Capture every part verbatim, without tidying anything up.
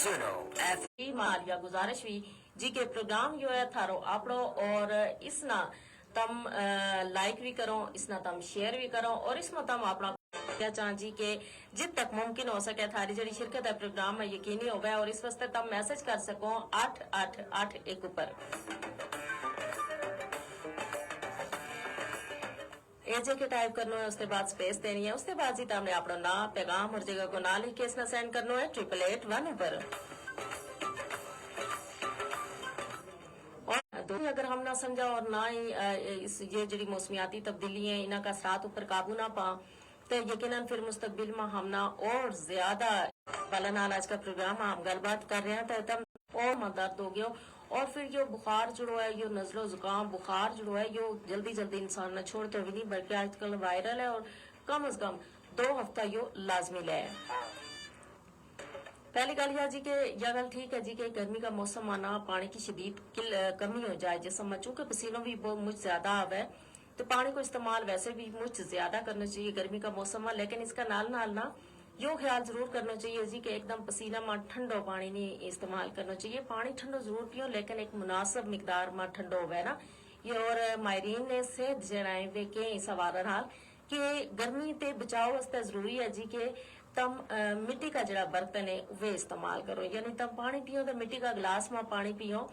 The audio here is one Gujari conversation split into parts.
سنو ایف۔ مال یا گزارش وی جی کے پروگرام یوہ ہے تھارو آپڑو، اور اس نا تم لائک وی کرو، اس نا تم شیئر وی کرو، اور اس ما تم آپڑا کیا چاہاں جی کے جت تک ممکن ہو سکے تھاری جیڑی شرکت ہے پروگرام ما یقینی ہووے، اور اس واسطے تم میسج کر سکو آٹھ آٹھ آٹھ ایک اپر۔ ایجے کے ٹائپ کرنو ہے اس تے بعد سپیس دینی ہے، اس تے بعد جی تم نے آپڑو ناں پیغام اور جگہ کو ناں لکھ کے اس نا سینڈ کرنو ہے ٹرپل ایٹ ون اپر۔ اور دوئی اگر ہم نہ سمجھا اور نہ ہی اس یہ جیڑی موسمیاتی تبدیلی ہیں انہاں کا اثرات اپر قابو نہ پاں، تے یقینا فر مستقبل ما ہم نا اور زیادہ والا نال آج کا پروگرام ما ہم گل بات کر رہے ہیں تے تم اور ما درد ہو گیو، اور فر یوہ بخار جیڑو ہے یوہ نزلو زکام بخار جیڑو ہے یوہ جلدی جلدی انسان نا چھوڑ تے ہوئی نہیں بلکہ آج کل وائرل ہے اور کم از کم دو ہفتہ یوہ لازمی لے۔ پہلی گل یا جی کہ یا گل ٹھیک ہے جی کہ گرمی کا موسم آنا پانی کی شدید کمی ہو جائے جسم ما چونکہ پسینو بھی بہت مچ زیادہ آوے، تو پانی کو استعمال ویسے بھی مچ زیادہ کرنا چاہیے گرمی کا موسم ما، لیکن اس کا نال نال نا یوہ خیال ضرور کرنا چاہیے جی کہ ایک دم پسینہ ما ٹھنڈو پانی نہیں استعمال کرنا چاہیے۔ پانی ٹھنڈو ضرور پیو لیکن ایک مناسب مقدار ما ٹھنڈو ہووے نا۔ یہ اور ماہرین نے صحت جیڑا ہے ویہ کہیں اس حوالے نال کہ گرمی تے بچاؤ واسطے ضروری ہے جی کہ تم مٹی کا جیڑا برتن ہے وہ استعمال کرو، یعنی تم پانی پیو تو مٹی کا گلاس ما پانی پیو۔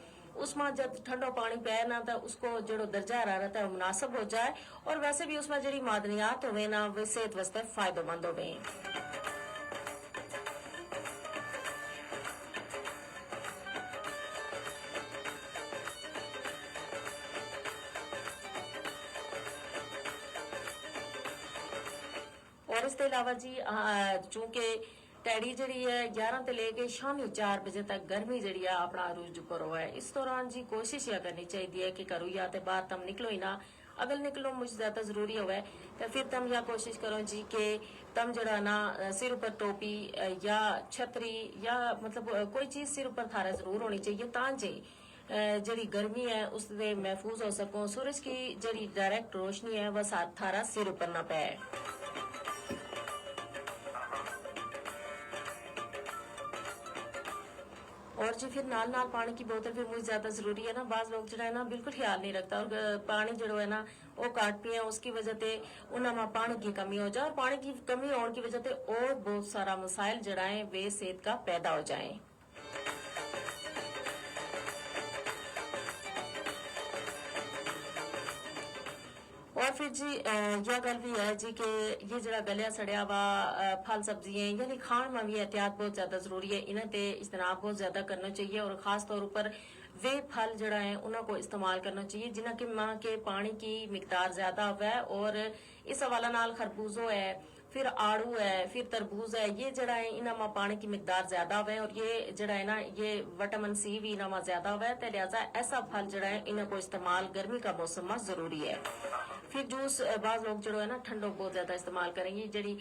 اس ما جد ٹھنڈو پانی پے نا تو اس کو جیڑو درجہ حرارت ہے وہ مناسب ہو جائے، اور ویسے بھی اس ما جیڑی معدنیات ہووے نا وہ صحت واسطے فائدو مند ہووے۔ اور اس تے علاوہ جی چونکہ ٹیڑی جیڑی ہے گیارہ تے لے کے شامی چار بجے تک گرمی جیڑی ہے اپنا عروج اپر ہووے، اس دوران جی کوشش یا کرنی چاہیے کہ گھرو یا تے باہر تم نکلو ہی نا۔ اگر نکلو مچ زیادہ ضروری ہووے تو فر تم یا کوشش کرو جی کہ تم جیڑا نا سر اپر ٹوپی یا چھتری یا مطلب کوئی چیز سر اپر تھارے ضرور ہونی چاہیے تاں جے جیڑی گرمی ہے اس تے محفوظ ہو سکو، سورج کی جیڑی ڈائریکٹ روشنی ہے وہ ساتھ تھارا سر اپر نہ پے۔ اور جی فر نال نال پانی کی بوتل بھی مچ زیادہ ضروری ہے نا، بعض لوگ جیڑا ہے نا بالکل خیال نہیں رکھتا اور پانی جیڑو ہے نا وہ کاٹ پیے اس کی وجہ تے انہاں ما پانی کی کمی ہو جائے اور پانی کی کمی ہون کی وجہ تے اور بہت سارا مسائل جیڑا ہیں ویہ صحت کا پیدا ہو جائیں۔ اور فر جی یا گل بھی ہے جی کہ یہ جیڑا گلیا سڑیا وا پھل سبزی ہیں یعنی کھان ما بھی احتیاط بہت زیادہ ضروری ہے، انہاں تے اجتناب بہت زیادہ کرنا چاہیے اور خاص طور اپر ویہ پھل جیڑا ہیں انہاں کو استعمال کرنا چاہیے جنہاں کے ما کے پانی کی مقدار زیادہ ہووے، اور اس حوالہ نال خربوزو ہے، فر آڑو ہے، فر تربوز ہے، یہ جیڑا ہے انہاں ما پانی کی مقدار زیادہ ہووے اور یہ جیڑا ہے نا یہ وٹامن سی بھی انہاں ما زیادہ ہووے تے لہذا ایسا پھل جیڑا ہے انہاں کو استعمال گرمی کا موسم ما ضروری ہے۔ فر جوس بعض لوگ جیڑو ہے نا ٹھنڈو بہت زیادہ استعمال کریں گے جیڑی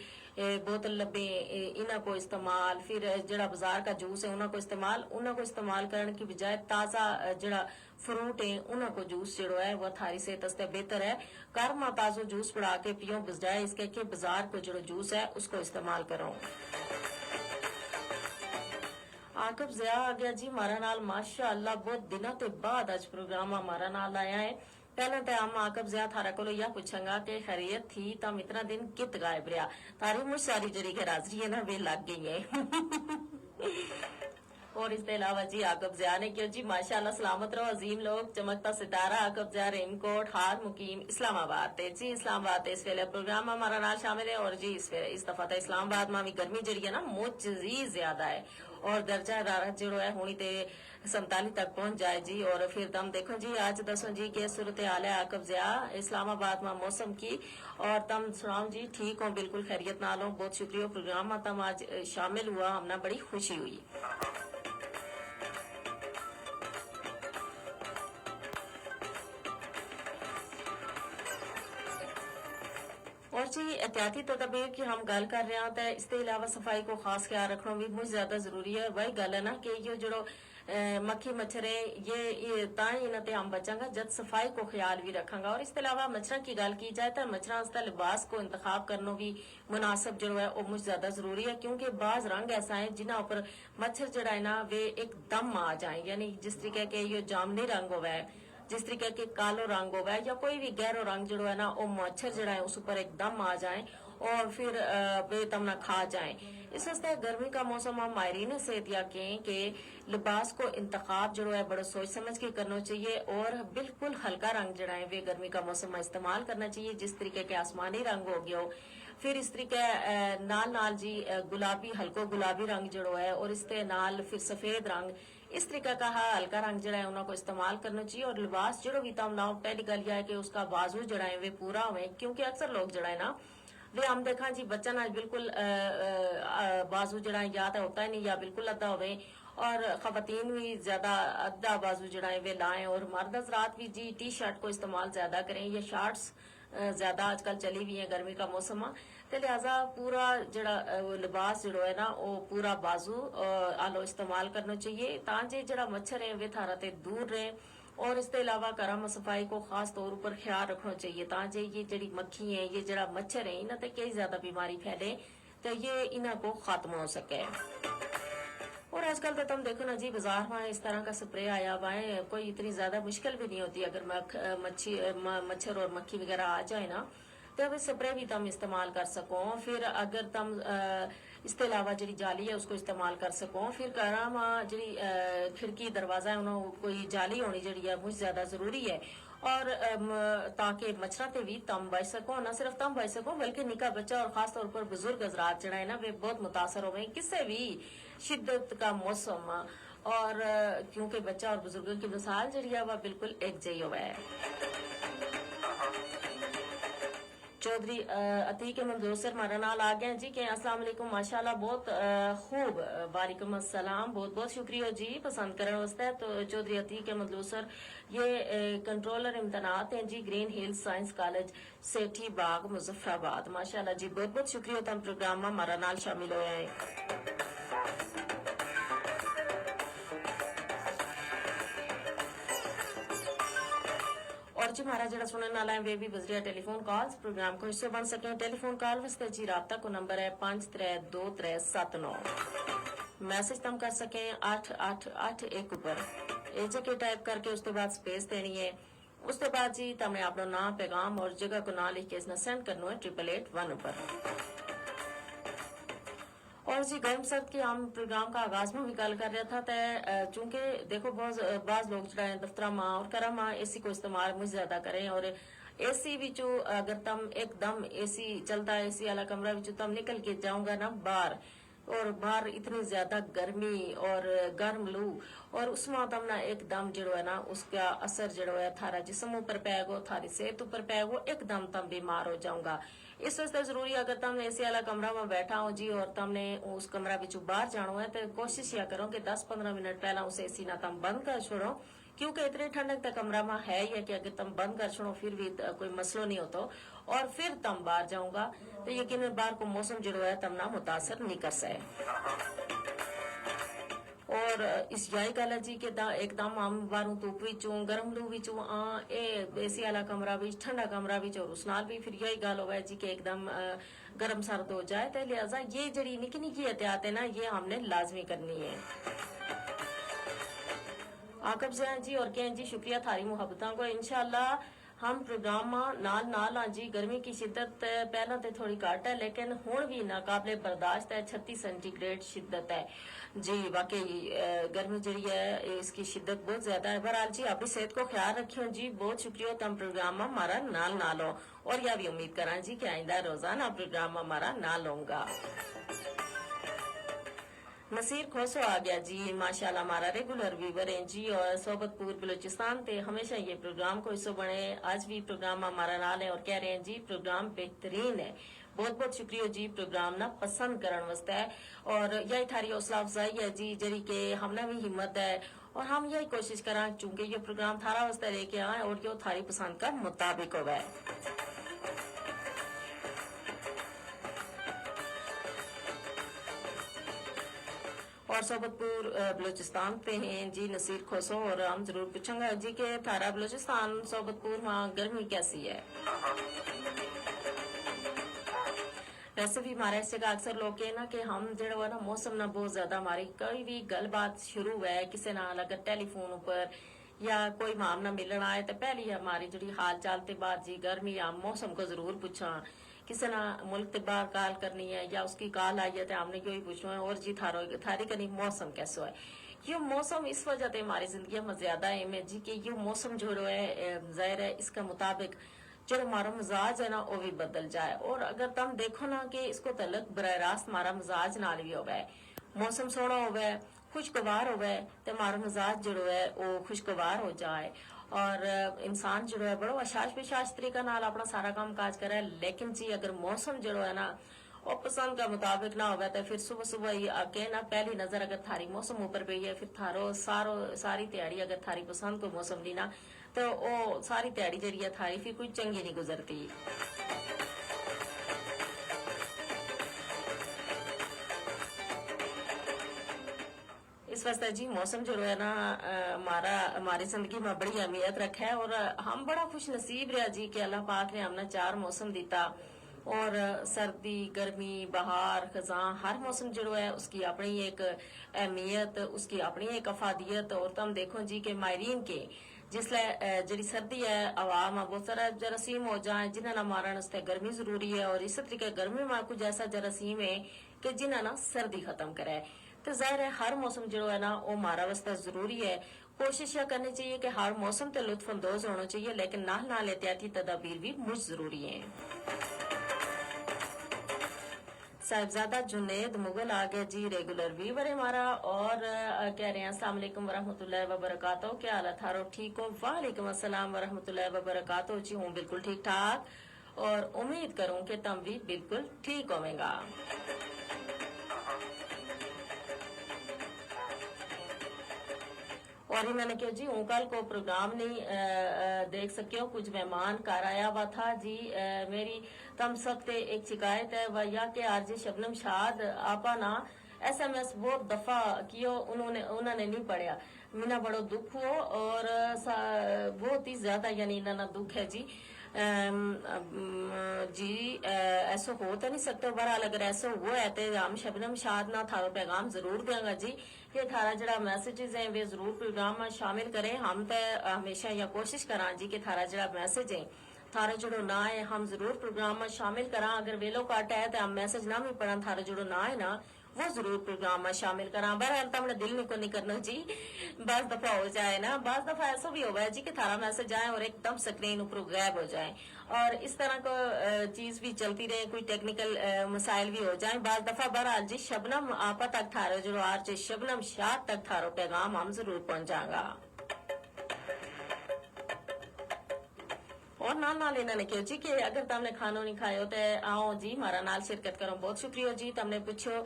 بوتل لبھیں انہاں کو استعمال، فر جیڑا بازار کا جوس ہے انہاں کو استعمال انہاں کو استعمال کرن کی بجائے تازہ جیڑا فروٹ ہیں انہاں کو جوس جیڑو ہے وہ تھاری صحت واسطے بہتر ہے۔ گھر ما تازو جوس بنا کے پیو بجائے اس کے کہ بازار کو جیڑو جوس ہے اس کو استعمال کرو۔ عاقب ضیاء آ گیا جی ہمارا نال ماشاءاللہ بہت دناں تے بعد اج پروگرام ہمارا نال آیا ہے۔ پہلاں تے ہم عاقب ضیاء تھارا کولو یا پوچھاں گا کہ خیریت تھی تم اتنا دن کت غائب رہیا؟ تھاری مچ ساری جیڑی غیر حاضری ہے نا ویہ لگ گئی ہے۔ اور اس تے علاوہ جی عاقب ضیاء نے کہیو جی ماشاءاللہ سلامت رہو عظیم لوگ چمکتا ستارہ عاقب ضیاء رحیم کوٹ حال مقیم اسلام آباد تے جی اسلام آباد تے اس ویلے پروگرام ہمارا نال شامل ہے اور جی اس ویلے اس دفعہ تے اسلام آباد ما بھی گرمی جیڑی ہے نا مچ ہی زیادہ ہے اور درجہ حرارت جیڑو ہے ہونی تے سنتالی تک پہنچ جائے جی۔ اور فر تم دیکھو جی اج دسو جی کہ صورتحال ہے عاقب ضیاء اسلام آباد ما موسم کی؟ اور تم سناؤ جی ٹھیک ہو؟ بالکل خیریت نال ہو، بہت شکریہ پروگرام ما تم اج شامل ہوا ہم نا بڑی خوشی ہوئی۔ اور جی، احتیاطی تدابیر کی ہم گل کر رہے ہیں تو اس کے علاوہ صفائی کو خاص خیال رکھنا بھی مچ زیادہ ضروری ہے۔ وہی گل ہے نا کہ یہ جڑو مکھی مچھر ہیں، یہ تائیں انہاں تے ہم بچاں گا جد صفائی کو خیال بھی رکھاں گا۔ اور اس کے علاوہ مچھراں کی گل کی جائے تو مچھراں اس طرح لباس کو انتخاب کرنا بھی مناسب جڑو ہے وہ مچ زیادہ ضروری ہے، کیونکہ بعض رنگ ایسا ہیں جنہاں پر مچھر جڑا ہے نا وہ ایک دم آ جائیں، یعنی جس طریقے کے یہ جامنی رنگ ہوا ہے، جس طریقے کے کالو رنگ ہوا ہے یا کوئی بھی گہرو رنگ جڑو ہے نا وہ مچھر جڑا ہے اس پر ایک دم آ جائیں اور پھر وہ تمنا کھا جائیں۔ اس واسطے گرمی کا موسم ہم ماہرین صحت یا کہیں کہ لباس کو انتخاب جڑو ہے بڑو سوچ سمجھ کے کرنا چاہیے، اور بالکل ہلکا رنگ جڑا ہے وہ گرمی کا موسم میں استعمال کرنا چاہیے، جس طریقے کے آسمانی رنگ ہو گیا ہو، پھر اس طریقے نال نال جی گلابی، ہلکو گلابی رنگ جڑو ہے اور اس کے نال پھر سفید رنگ، اس طریقے کا ہلکا رنگ جڑا ہے انہاں کو استعمال کرنا چاہیے۔ اور لباس جڑو بھی تم لاؤ، پہلی گل یہ ہے کہ اس کا بازو جڑا ہے وہ پورا ہوئے، کیونکہ اکثر لوگ جڑا ہے نا، وہ ہم دیکھاں جی بچہ نا بالکل بازو جڑا ہے یا تو ہوتا ہی نہیں یا بالکل ادھا ہوئے، اور خواتین بھی زیادہ ادھا بازو جڑا ہے وہ لائیں، اور مرد حضرات بھی جی ٹی شرٹ کو استعمال زیادہ کریں یا شارٹس زیادہ آج کل چلی ہوئی ہیں گرمی کا موسم آ، تے لہذا پورا جڑا لباس جڑو ہے نا وہ پورا بازو آلو استعمال کرنا چاہیے، تاں جے جڑا مچھر ہیں وہ تھارا تے دور رہیں۔ اور اس کے علاوہ گھراں ما صفائی کو خاص طور پر خیال رکھنا چاہیے، تاں جے یہ جڑی مکھی ہیں، یہ جڑا مچھر ہیں، انہاں تے کئی زیادہ بیماری پھیلے، تے یہ انہاں کو خاتمہ ہو سکے۔ اور آج کل تو تم دیکھو نا جی، بازار ما اس طرح کا سپرے آیا ہوا ہے، کوئی اتنی زیادہ مشکل بھی نہیں ہوتی۔ اگر مچھر اور مکھی وغیرہ آ جائے نا، تو وہ سپرے بھی تم استعمال کر سکو۔ پھر اگر تم اس کے علاوہ جڑی جالی ہے اس کو استعمال کر سکو۔ پھر گھراں ما جڑی کھڑکی دروازہ ہے انہوں کوئی جالی ہونی جڑی ہے مچ زیادہ ضروری ہے، اور تاکہ مچھراں تے بھی تم بچ سکو، نہ صرف تم بچ سکو بلکہ نکا بچہ اور خاص طور پر بزرگ حضرات جڑا ہے نا وہ بہت متاثر ہوئے کسے بھی شدت کا موسم۔ اور کیونکہ بچہ اور بزرگوں کی مثال جڑی ہے وہ بالکل ایک جئی ہوئے۔ چوہدری عتیق احمد دوسر مارا نال آ گیا جی کہ السلام علیکم، ماشاءاللہ بہت خوب، وعلیکم السلام، بہت بہت شکریہ جی پسند کرن واسطے۔ تو چوہدری عتیق احمد دوسر یہ کنٹرولر امتحانات ہیں جی، گرین ہیل سائنس کالج، سیٹھی باغ، مظفرآباد۔ ماشاءاللہ جی بہت بہت شکریہ تم پروگرام ما مارا نال شامل ہویا ہیں۔ اور جی مارا جڑا سنن والا ہے ویہ بھی بزریا ٹیلی فون کالز پروگرام کو حصو بن سکیں۔ ٹیلی فون کال واسطے جی رابطہ کو نمبر ہے پانچ ترے دو ترے ست نو۔ میسج تم کر سکیں آٹھ آٹھ آٹھ ایک اپر، ایجے کے ٹائپ کر کے اس کے بعد سپیس دینی ہے۔ اس کے بعد جی تم نے اپنا ناں پیغام اور جگہ کو ناں لکھ کے اس نا سینڈ کرنو ہے ٹرپل ایٹ ون اپر۔ اور جی گرم سرد کے ہم پروگرام کا آغاز میں بھی گل کر رہیا تھا تے چونکہ دیکھو بعض لوگ جڑا ہیں دفتراں ما اور کراں ما اے سی کو استعمال مچ زیادہ کریں، اور اے سی وچوں اگر تم ایک دم اے سی چلتا اے سی والا کمرہ وچوں تم نکل کے جاؤں گا نا باہر، اور باہر اتنی زیادہ گرمی اور گرم لو، اور اس ما تم نا ایک دم جڑو ہے نا اس کا اثر جڑو ہے تھارا جسم اپر پے گو، تھاری صحت اپر پے گو، ایک دم تم بیمار ہو جاؤں گا۔ اس واسطے ضروری اگر تم اے سی والا کمرہ ما بیٹھا ہو جی اور تم نے اس کمرہ وچوں باہر جانو ہے تو کوشش یا کرو کہ دس پندرہ منٹ پہلا اس اے سی نا تم بند کر چھوڑو، کیونکہ اتنی ٹھنڈک تے کمرہ ما ہے یا کہ اگر تم بند کر چھوڑو پھر بھی کوئی مسئلو نہیں ہوتو۔ اور پھر تم باہر جاؤں گا تو یقینا باہر کو موسم جڑو ہے تم نا متاثر نہیں کر سکے۔ اور اس یاہی گل ہے جی کہ ایک دم ہم باہروں توپ وچوں گرم لو وچوں آں اے اے سی والا کمرہ وچ ٹھنڈا کمرہ وچ اور اس نال بھی پھر یاہی گل ہووے جی کہ ایک دم گرم سرد ہو جائے، تے لہذا یہ جڑی نکی نکی احتیاط ہے نا یہ ہم نے لازمی کرنی ہے۔ عاقب زیاں جی اور کہیں جی شکریہ تھاری محبتاں کو، انشاءاللہ ہم پروگرام ما نال نال آں جی۔ گرمی کی شدت پہلاں تے تھوڑی گھٹ ہے لیکن ہن وی ناقابل برداشت ہے، چھتی سینٹی گریڈ شدت ہے جی۔ واقعی گرمی جڑی ہے اس کی شدت بہت زیادہ ہے۔ بہرحال جی اپنی صحت کو خیال رکھیو جی، بہت شکریہ تم پروگرام ما مارا نال نال ہو۔ اور یا وی امید کراں جی کہ آئندہ روزانہ پروگرام ما مارا نال ہوں گا۔ نصیر کھوسو آ گیا جی، ماشاءاللہ ہمارا ریگولر ویور ہیں جی اور صحبت پور بلوچستان تے ہمیشہ یہ پروگرام کو حصو بنے۔ آج بھی پروگرام ہمارا نال ہے اور کہہ رہے ہیں جی پروگرام بہترین ہے۔ بہت بہت شکریہ جی پروگرام نا پسند کرن واسطے۔ اور یہی تھاری حوصلہ افزائی ہے جی جڑی کہ ہم نا بھی ہمت ہے اور ہم یہی کوشش کراں چونکہ یہ پروگرام تھارا واسطے لے کے آئیں اور یہ تھاری پسند کا مطابق ہووے۔ اور صحبت پور بلوچستان تے ہیں جی نصیر کھوسو، اور ہم ضرور پوچھاں گا جی کہ تھارا بلوچستان صحبت پور ماں گرمی کیسی ہے؟ ویسے بھی ہمارا اس جگہ اکثر لوگ کہنا کہ ہم جڑا ہوا نا موسم نا بہت زیادہ ہماری کوئی بھی گل بات شروع ہوئے کسے نال اگر ٹیلی فون اپر یا کوئی مام نا ملن آئے تو پہلی ہماری جڑی حال چال تے بعد جی گرمی یا موسم کو ضرور پوچھاں۔ کسے نا ملک تے باہر کال کرنی ہے یا اس کی کال آئی ہے تے ہم نے یوہی پوچھنو ہے اور جی تھارو تھاری کنی موسم کیسو ہے؟ یوہ موسم اس وجہ تے ہماری زندگیاں ما زیادہ اہم ہے جی کہ یوہ موسم جوڑو ہے ظاہر ہے اس کا مطابق جوڑو ہمارو مزاج ہے نا وہ وی بدل جائے۔ اور اگر تم دیکھو نا کہ اس کو تعلق براہ راست ہمارا مزاج نال وی ہووے، موسم سوہنو ہووے، خوشگوار ہووے، تے ہمارو مزاج جوڑو ہے وہ خوشگوار ہو جائے۔ اور انسان جوڑو ہے بڑو اشاش پشاش طریقہ نال اپنا سارا کام کاج کرے۔ لیکن جی اگر موسم جوڑو ہے نا وہ پسند کا مطابق نہ ہووے تے فر صبح صبح ہی آ کے نا پہلی نظر اگر تھاری موسم اپر پئی ہے فر تھارو سارو ساری تیاڑی اگر تھاری پسند کو موسم نی نا تو وہ ساری تیاڑی جیڑی ہے تھاری فر کوئی چنگی نی گزرتی۔ اس واسطے جی موسم جوڑو ہے نا ہمارا ہماری زندگی ما بڑی اہمیت رکھے اور ہم بڑا خوش نصیب رہیا جی کہ اللہ پاک نے ہم نا چار موسم دیتا۔ اور سردی گرمی بہار خزاں ہر موسم جوڑو ہے اس کی اپنی ایک اہمیت اس کی اپنی ایک افادیت اور تم دیکھو جی کہ ماہرین کے جس لے جیڑی سردی ہے عوام بہت سارا جراثیم ہو جائیں جنہاں نا مارن اس تے گرمی ضروری ہے اور اس طریقے گرمی ما کچھ ایسا جراثیم ہے کہ جنہاں نا سردی ختم کرے۔ تے ظاہر ہے ہر موسم جیڑو ہے نا او مارا واسطے ضروری ہے۔ کوشش یا کرنی چاہیے کہ ہر موسم تے لطف اندوز ہونو چاہیے لیکن نال نال احتیاطی تدابیر وی مچ ضروری ہیں۔ صاحبزادہ جنید مغل آ گیا جی ریگولر ویور ہمارا۔ اور کہہ رہے ہیں السلام علیکم ورحمۃ اللہ وبرکاتہ، کیا حال ہے تھارو؟ ٹھیک ہو؟ وعلیکم السلام ورحمۃ اللہ وبرکاتہ جی ہوں بالکل ٹھیک ٹھاک۔ اور امید کروں کہ تم بھی بالکل ٹھیک ہوویں گا۔ اور انہوں نے کہیو جی ہوں کل کو پروگرام نہیں دیکھ سکیو، کچھ مہمان کار آیا ہوا تھا جی۔ میری تم سب تے ایک شکایت ہے وہ یا کہ آر جے شبنم شاد آپا نا ایس ایم ایس بہت دفعہ کیو، انہوں نے انہوں نے نہیں پڑھیا۔ منا بڑو دکھ ہو اور بہت ہی زیادہ یعنی انہوں نا دکھ ہے جی۔ جی ایسو ہو تو نہیں سکتا، بہرحال اگر ایسو ہوا ہے تو ہم شبنم شاد نا تھارو پیغام ضرور دیاں گا جی۔ کہ تھارا جیڑا میسجز ہیں وہ ضرور پروگرام ما شامل کریں۔ ہم تے ہمیشہ یا کوشش کراں جی کہ تھارا جیڑا میسج ہیں تھارا جیڑو ناں ہے ہم ضرور پروگرام ما شامل کراں۔ اگر ویلو کٹ ہے تے ہم میسج نہ بھی پڑھاں، تھارا جیڑو ناں ہے نا وہ ضرور پروگرام ما شامل کراں۔ بہرحال تم نے دل نو کو نہیں کرنا جی، بعض دفعہ ہو جائے نا، بعض دفعہ ایسو بھی ہوا ہے جی کہ تھارا میسج آئے اور ایک دم سکرین اپرو غائب ہو جائے۔ اور اس طرح کو چیز بھی چلتی رہے، کوئی ٹیکنیکل مسائل بھی ہو جائیں بعض دفعہ۔ بہرحال جی شبنم آپا تک تھارو جڑو آر جی شبنم شاد تک تھارو پیغام ہم ضرور پہنچاں گا۔ اور نال نال انہاں نے کہیو جی کہ اگر تم نے کھانو نہیں کھایو تے آؤ جی مارا نال شرکت کرو۔ بہت شکریہ جی تم نے پوچھو۔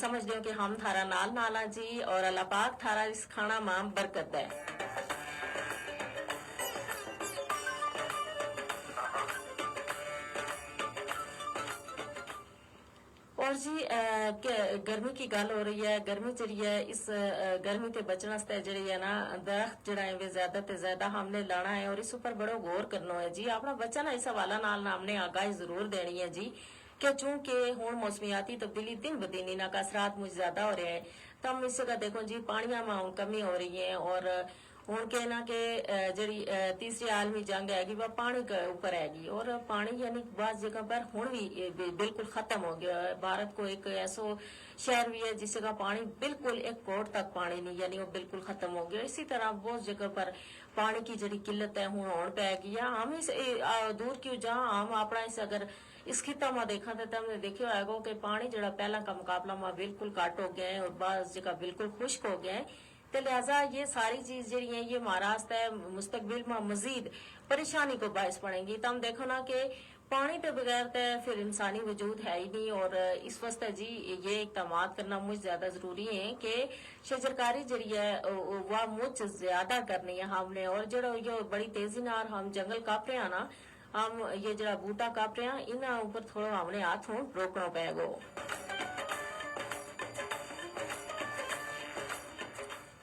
سمجھ دیو کہ ہم تھارا نال نال آں جی اور اللہ پاک تھارا اس کھانا ما برکت دے۔ اور جی گرمی کی گل ہو رہی ہے، گرمی جیڑی ہے اس گرمی تے بچن واسطے جیڑی ہے نا درخت جیڑا ہے وہ زیادہ تے زیادہ ہم نے لانا ہے اور اس اپر بڑو غور کرنو ہے جی۔ اپنا بچہ نا اس حوالہ نال نا ہم نے آگاہی ضرور دینی ہے جی۔ کہ چونکہ ہن موسمیاتی تبدیلی دن بدن انہاں کا اثرات مچ زیادہ ہو رہیا ہے۔ تم اس جگہ دیکھو جی پانیاں ما ہن کمی ہو رہی ہے اور ہن کہنا کہ جیڑی تیسری عالمی جنگ ہے گی وہ پانی کے اپر ہے گی اور پانی یعنی بعض جگہ پر ہن بھی بالکل ختم ہو گیا ہے۔ بھارت کو ایک ایسو شہر بھی ہے جس جگہ پانی بالکل ایک کوٹ تک پانی نہیں یعنی وہ بالکل ختم ہو گیا۔ اسی طرح بہت جگہ پر پانی کی جیڑی قلت ہے ہن ہون پے گی ہے۔ ہم اس دور کیوں جاں ہم اپنا اس اگر اس خطہ ما دیکھاں تے تم نے دیکھیو ہوئے گو کہ پانی جیڑا پہلاں کا مقابلہ ما بالکل گھٹ ہو گیا ہے اور بعض جگہ بالکل خشک ہو گیا ہے۔ تے لہذا یہ ساری چیز جیڑی ہیں یہ مہاراشٹر ہے مستقبل ما مزید پریشانی کو باعث بنیں گی۔ تم دیکھو نا کہ پانی تے بغیر تے پھر انسانی وجود ہے ہی نہیں اور اس واسطے جی یہ اقدامات کرنا مچ زیادہ ضروری ہیں کہ شجرکاری جیڑی ہے وہ مچ زیادہ کرنی ہے ہم نے اور جیڑا یہ بڑی تیزی نال ہم جنگل کاپ رہے ہیں نا ہم یہ جیڑا بوٹا کاپ رہے ہیں انہاں اپر تھوڑو ہم نے ہاتھ ہوں روکنو پے گو۔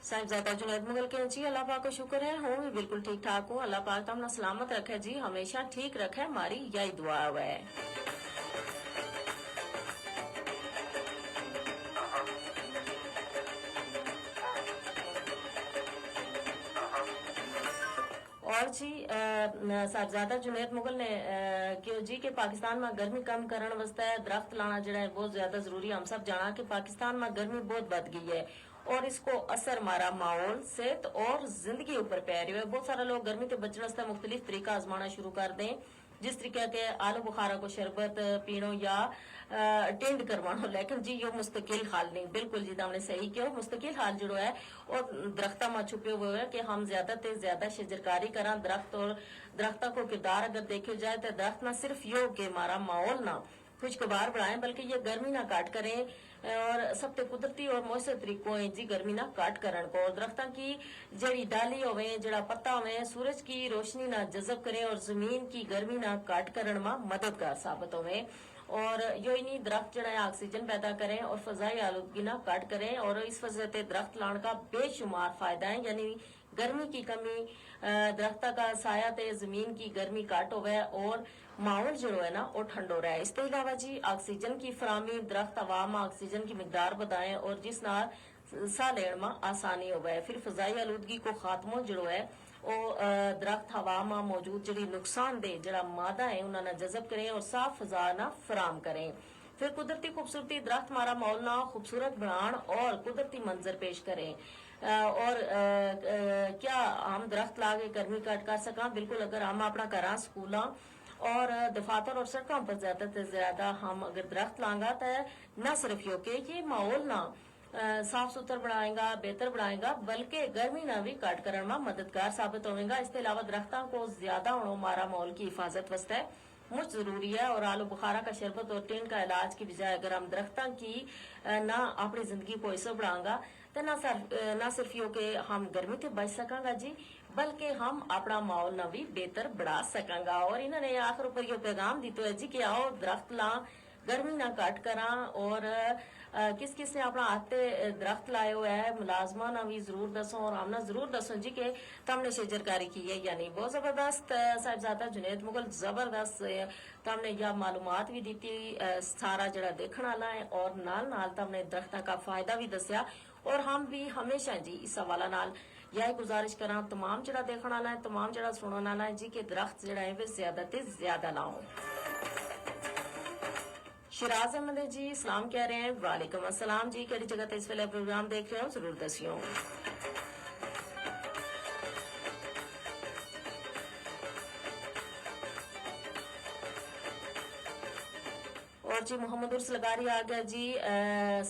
صاحبزادہ جنید مغل کہیں جی، اللہ پاک کو شکر ہے، ہوں بھی بالکل ٹھیک ٹھاک ہوں۔ اللہ پاک تم نا سلامت رکھے جی، ہمیشہ ٹھیک رکھے، ہماری یہی دعا ہوئے۔ اور جی، صاحبزادہ جنید مغل نے کہیو جی کہ پاکستان ما گرمی کم کرن واسطے درخت لانا جڑا ہے بہت زیادہ ضروری ہے۔ ہم سب جانا کہ پاکستان ما گرمی بہت ودھ گئی ہے، اور اس کو اثر ہمارا ماحول، صحت اور زندگی اپر پے رہیو ہے۔ بہت سارا لوگ گرمی تے بچن واسطے مختلف طریقہ آزمانا شروع کر دیں، جس طریقے کے آلو بخارا کو شربت پینو یا ٹینڈ کروانو۔ لیکن جی یوہ مستقل حال نہیں۔ بالکل جی تم نے صحیح کہیو، مستقل حال جڑو ہے، اور درختاں ما چھپیو ہوئے ہے کہ ہم زیادہ تے زیادہ شجرکاری کراں درخت اور درختاں کو کردار اگر دیکھیو جائے تو درخت نہ صرف یوہ کہ ہمارا ماحول نہ خوشگوار بنائیں بلکہ یہ گرمی نہ کٹ کریں، اور سب تے قدرتی اور موثر طریقوں ہیں جی گرمی نہ کٹ کرن کو۔ اور درختاں کی جڑی ڈالی ہوئے، جڑا پتا ہوئے، سورج کی روشنی نہ جذب کریں اور زمین کی گرمی نہ کٹ کرن ما مددگار ثابت ہوئے۔ اور یوہی نہیں، درخت جڑا ہے آکسیجن پیدا کریں اور فضائی آلودگی نہ کٹ کریں، اور اس وجہ تے درخت لان کا بے شمار فائدہ ہیں، یعنی گرمی کی کمی، درختاں کا سایہ تے زمین کی گرمی کٹ ہوئے اور ماحول جڑو ہے نا وہ ٹھنڈو رہے۔ اس تے علاوہ جی آکسیجن کی فراہمی، درخت عوام آکسیجن کی مقدار بدھائیں اور جس نال ساہ لین ما آسانی ہووے۔ پھر فضائی آلودگی کو خاتمو جڑو ہے او درخت ہوا ما موجود جڑی نقصان دہ جڑا مادہ ہیں انہاں نا جذب کریں اور صاف فضا نا فراہم کریں۔ پھر قدرتی خوبصورتی، درخت مارا ماحول نا خوبصورت بنان اور قدرتی منظر پیش کریں۔ اور کیا ہم درخت لا کے گرمی کٹ کر سکاں؟ بالکل۔ اگر ہم اپنا گھراں، سکولاں اور دفاتر اور سڑکاں پر زیادہ تے زیادہ ہم اگر درخت لانگا تے نہ صرف یوہ کہ یہ ماحول نا صاف ستھر بنائیں گا، بہتر بنائیں گا، بلکہ گرمی نا بھی کٹ کرن ما مددگار ثابت ہوویں گا۔ اس تے علاوہ درختاں کو زیادہ ہونو مارا ماحول کی حفاظت واسطے مچ ضروری ہے اور آلو بخارا کا شربت اور ٹینڈ کا علاج کی بجائے اگر ہم درختاں کی نا اپنی زندگی کو حصو بنائیں گا تے نہ صرف یوہ کہ ہم گرمی تے بچ سکاں گا جی، بلکہ ہم اپنا ماحول نا بھی بہتر بنا سکاں گا۔ اور انہاں نے آخر اپر یوہ پیغام دیتو ہے جی کہ آؤ درخت لاں، گرمی نا کٹ کراں اور کس کس نے اپنا ہاتھ تے درخت لائے ہوئے ہے، ملازماں نا بھی ضرور دسوں اور ہم نا ضرور دسوں جی کہ تم نے شجرکاری کی ہے یا نہیں۔ بہت زبردست۔ صاحبزادہ جنید مغل زبردست۔ تم نے یا معلومات بھی دیتی، سارا جڑا دیکھن والا ہے اور نال نال تم نے درختاں کا فائدہ بھی دسیا۔ اور ہم بھی ہمیشہ جی اس حوالہ نال یاہی گزارش کراں تمام جڑا دیکھن والا ہے، تمام جڑا سنن والا ہے جی کہ درخت جڑا ہے وہ زیادہ تے زیادہ لاؤں۔ شیراز احمد ہے جی، سلام کہہ رہے ہیں۔ وعلیکم السلام جی، کہڑی جگہ تے اس ویلے پروگرام دیکھ رہے ہو؟ ضرور دسیوں۔ اور جی محمد عرس لغاری آ گیا جی۔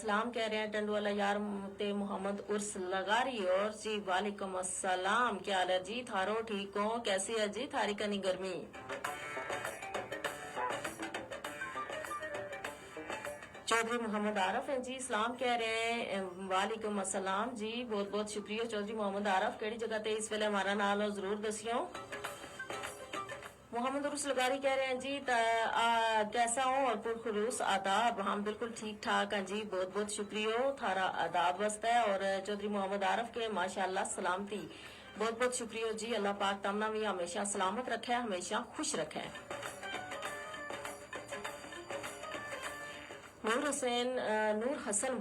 سلام کہہ رہے ہیں ٹنڈو والا یار تے محمد عرس لغاری۔ اور جی وعلیکم السلام، کیا حال ہے جی تھارو؟ ٹھیک ہو؟ کیسی ہے جی تھاری کنی گرمی؟ چوہدری محمد عارف ہیں جی، سلام کہہ رہے ہیں۔ وعلیکم السلام جی، بہت بہت شکریہ چوہدری محمد عارف۔ کہڑی جگہ تے اس ویلے ہمارا نال ہو؟ ضرور دسیوں۔ محمد عرس لغاری کہہ رہے ہیں جی، کیسا ہوں اور پرخلوص آداب؟ ہم بالکل ٹھیک ٹھاک ہیں جی، بہت بہت شکریہ تھارا آداب واسطے۔ اور چوہدری محمد عارف کے ماشاءاللہ سلامتی۔ بہت بہت شکریہ جی، اللہ پاک تم نا بھی ہمیشہ سلامت رکھے، ہمیشہ خوش رکھے۔ نور حسین، نور حسن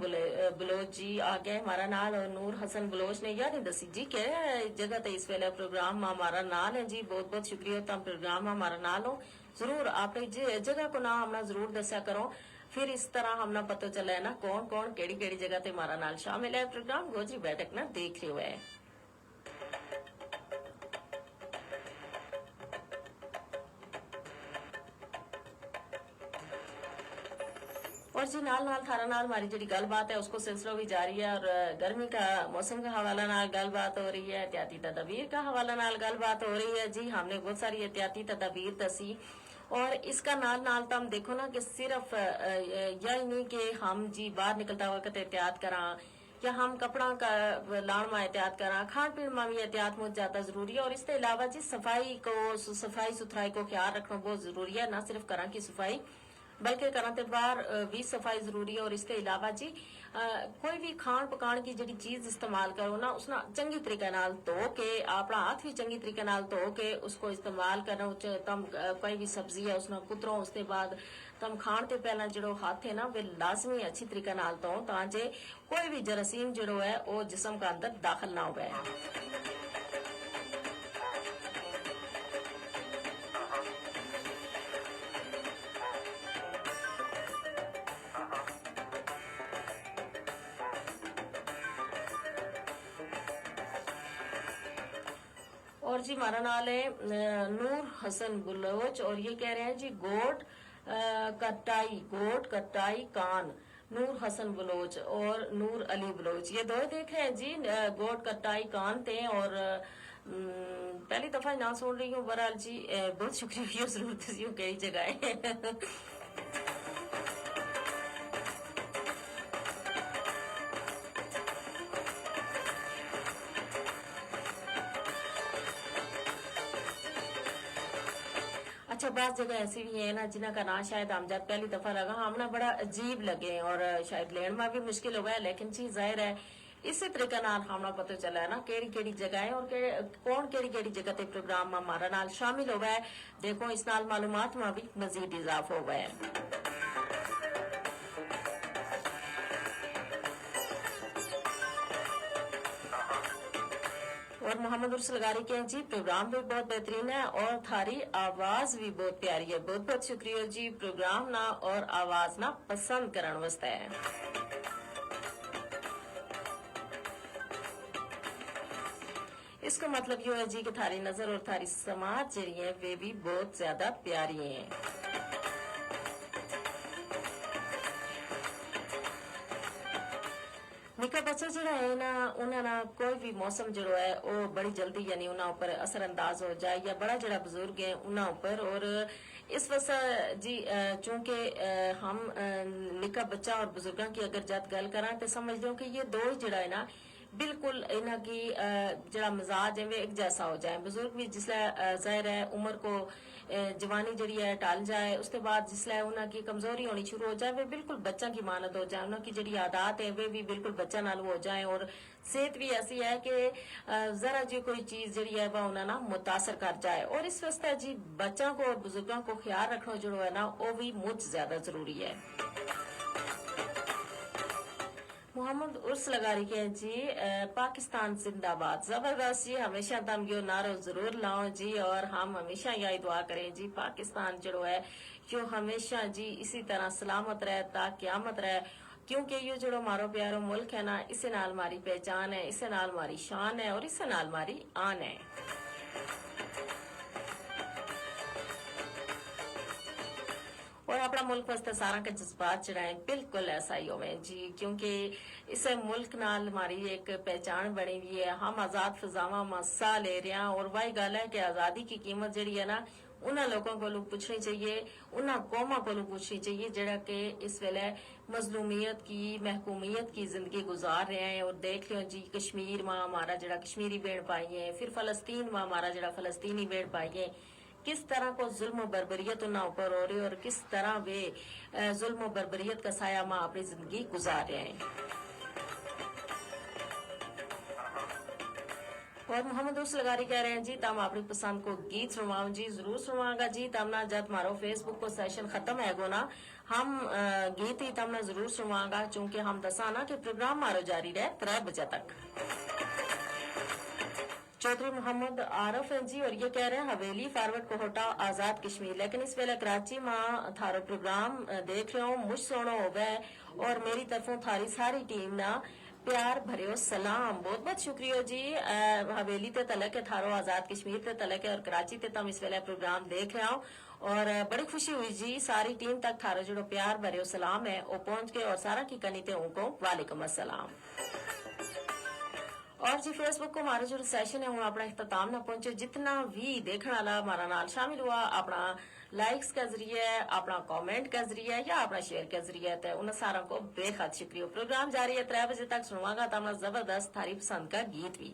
بلوچ جی آ گئے ہمارا نال، اور نور حسن بلوچ نے یاہ نہیں دسی جی کہ جگہ تے اس ویلے پروگرام ما ہمارا نال ہیں جی۔ بہت بہت شکریہ، تم پروگرام ما ہمارا نال ہو۔ ضرور اپنی جگہ کو نام ہمنا ضرور دسیا کرو۔ پھر اس طرح ہمنا پتو چلے نا کون کون کیڑی کیڑی جگہ تے ہمارا نال شامل ہے، پروگرام گوجری بیٹھک نا دیکھ رہے ہوئے۔ اور جی نال نال تھارا نال ہماری جڑی گل بات ہے اس کو سلسلو بھی جاری ہے، اور گرمی کا موسم کا حوالہ نال گل بات ہو رہی ہے، احتیاطی تدابیر کا حوالہ نال گل بات ہو رہی ہے جی۔ ہم نے بہت ساری احتیاطی تدابیر دسی، اور اس کا نال نال تم دیکھو نا کہ صرف یہی نہیں کہ ہم جی باہر نکلتا وقت احتیاط کراں، یا ہم کپڑاں کا لان ما احتیاط کراں، کھان پین ما بھی احتیاط مچ زیادہ ضروری ہے۔ اور اس تے علاوہ جی صفائی کو، صفائی ستھرائی کو خیال رکھنا بہت ضروری ہے، نہ صرف گھراں کی صفائی بلکہ گھراں تے باہر وی صفائی ضروری ہے اور اس تے علاوہ جی کوئی وی کھان پکان کی جیہڑی چیز استعمال کرو نا اس نا چنگی طریقے نال دھو کے، اپنا ہتھ وی چنگی طریقے نال دھو کے اس کو استعمال کرو۔ تم کوئی وی سبزی ہے اس نا کترو، اس تے بعد تم کھان تے پہلاں جیہڑو ہتھ ہے نا وہ لازمی اچھی طریقے نال دھو تاں جے کوئی وی جراثیم جیہڑو ہے او جسم کا اندر داخل نہ ہووے۔ اور جی ہمارا نال ہے نور حسن بلوچ اور یہ کہہ رہے ہیں جی گوٹ کٹائی، گوٹ کٹائی کان۔ نور حسن بلوچ اور نور علی بلوچ یہ دوئے دیکھ رہے ہیں جی۔ گوٹ کٹائی کان تے اور پہلی دفعہ نہ سن رہی ہوں، بہرحال جی بہت شکریہ، یہ ضرور دسیوں کئی جگہ ہے۔ اچھا، بعض جگہ ایسی وی ہیں نا جنہاں کا ناں شاید ہم جد پہلی دفعہ لگا ہم نا بڑا عجیب لگے اور شاید لین ما وی مشکل ہووے، لیکن چیز ظاہر ہے اسے طریقے نال ہم نا پتو چلا ہے نا کیہڑی کیہڑی جگہ ہے اور کون کیہڑی کیہڑی جگہ تے پروگرام ما ہمارا نال شامل ہووے۔ دیکھو اس نال معلومات ما وی مزید اضافو ہووے۔ اور محمد عرس لغاری کہیں جی پروگرام بھی بہت بہترین ہے اور تھاری آواز بھی بہت پیاری ہے۔ بہت بہت شکریہ جی پروگرام نا اور آواز نا پسند کرن واسطے۔ اس کا مطلب یوہ ہے جی کہ تھاری نظر اور تھاری سماعت جیہڑی ہیں ویہ بھی بہت زیادہ پیاری ہیں۔ نکا بچہ جیہڑا ہے نا انہاں نا کوئی وی موسم جیہڑو ہے او بڑی جلدی یعنی انہاں اپر اثر انداز ہو جائے یا بڑا جیہڑا بزرگ ہے انہاں اپر۔ اور اس واسطے جی چونکہ ہم نکا بچہ اور بزرگاں کی اگر جد گل کراں تے سمجھ لیوں کہ یہ دو ہی جیہڑا ہے نا بالکل انہاں کی جیہڑا مزاج ہے وہ ایک جیسا ہو جائے۔ بزرگ وی جس لے ظاہر ہے عمر کو جوانی جیہڑی ہے ٹل جائے اس تے بعد جس لے انہاں کی کمزوری ہونی شروع ہو جائے وہ بالکل بچاں کی مانند ہو جائے، انہاں کی جیہڑی عادات ہیں وہ وی بالکل بچاں نال ہو جائیں اور صحت وی ایسی ہے کہ ذرا جی کوئی چیز جیہڑی ہے وہ انہاں نا متاثر کر جائے۔ اور اس واسطے جی بچاں کو اور بزرگاں کو خیال رکھنو جیہڑو ہے نا او وی مچ زیادہ ضروری ہے۔ محمد عرس لغاری کہیں جی پاکستان زندہ باد۔ زبردست جی، ہمیشہ تم یوہ نعرو ضرور لاؤ جی اور ہم ہمیشہ یاہی دعا کریں جی پاکستان جیہڑو ہے یوہ ہمیشہ جی اسی طرح سلامت رہے تا قیامت رہے۔ کیونکہ یوہ جیہڑو مارو پیارو ملک ہے نا اسے نال ماری پہچان ہے، اسے نال ماری شان ہے اور اسے نال ماری آن ہے۔ اور اپنا ملک واسطے ساراں کے جذبات جیہڑا ہیں بالکل ایسا ہی ہوویں جی کیونکہ اسے ملک نال ہماری ایک پہچان بنی ہوئی ہے۔ ہم آزاد فضاواں ما ساہ لے رہے ہیں اور واہی گل ہے کہ آزادی کی قیمت جیہڑی ہے نا انہاں لوکاں کولوں پچھنی چاہیے، انہاں قوماں کولوں پچھنی چاہیے جیہڑا کہ اس ویلے مظلومیت کی محکومیت کی زندگی گزار رہے ہیں۔ اور دیکھ لیو جی کشمیر ما ہمارا جیہڑا کشمیری بہن بھائی ہیں، فر فلسطین ما ہمارا جیہڑا فلسطینی بہن بھائی ہیں، کس طرح کو ظلم و بربریت انہاں اپر ہو رہی ہے اور کس طرح ویہ ظلم و بربریت کا سایہ ما اپنی زندگی گزار رہے ہیں۔ اور محمد عرس لغاری کہہ رہے ہیں جی تم اپنی پسند کو گیت سنواؤ جی، ضرور سنواؤں گا جی تم نا جد مارو فیس بک کو سیشن ختم ہے گو نا، ہم گیت ہی تم نا ضرور سنواؤں گا چونکہ ہم دساں نا کہ پروگرام مارو جاری رہے ترے بجے تک۔ چوہدری محمد عارف ہیں جی اور یہ کہہ رہے ہیں حویلی فارورڈ کوہٹا آزاد کشمیر لیکن اس ویلے کراچی ما تھارو پروگرام دیکھ رہے ہوں، مچ سوہنو ہووے۔ اور میری طرفوں تھاری ساری ٹیم نا پیار بھریو سلام۔ بہت بہت شکریہ جی۔ حویلی تے تلک ہے تھارو آزاد کشمیر تے تلک ہے اور کراچی تے تم اس ویلے پروگرام دیکھ رہے ہو۔ اور بڑی خوشی ہوئی جی ساری ٹیم تک تھارو جیہڑو پیار بھریو سلام ہے او پہنچ گئے اور سارا کی کنی تے ہوں کو وعلیکم السلام۔ اور جی فیس بک کو ہمارو جیہڑو سیشن ہے ہوں اپنا اختتام نا پہنچو، جتنا وی دیکھن والا ہمارا نال شامل ہوا اپنا لائکس کا ذریعہ، اپنا کمنٹ کا ذریعہ یا اپنا شیئر کا ذریعہ تے انہاں ساراں کو بے حد شکریہ۔ پروگرام جاری ہے ترے بجے تک سنواں گا تمنا زبردست تھاری پسند کا گیت وی۔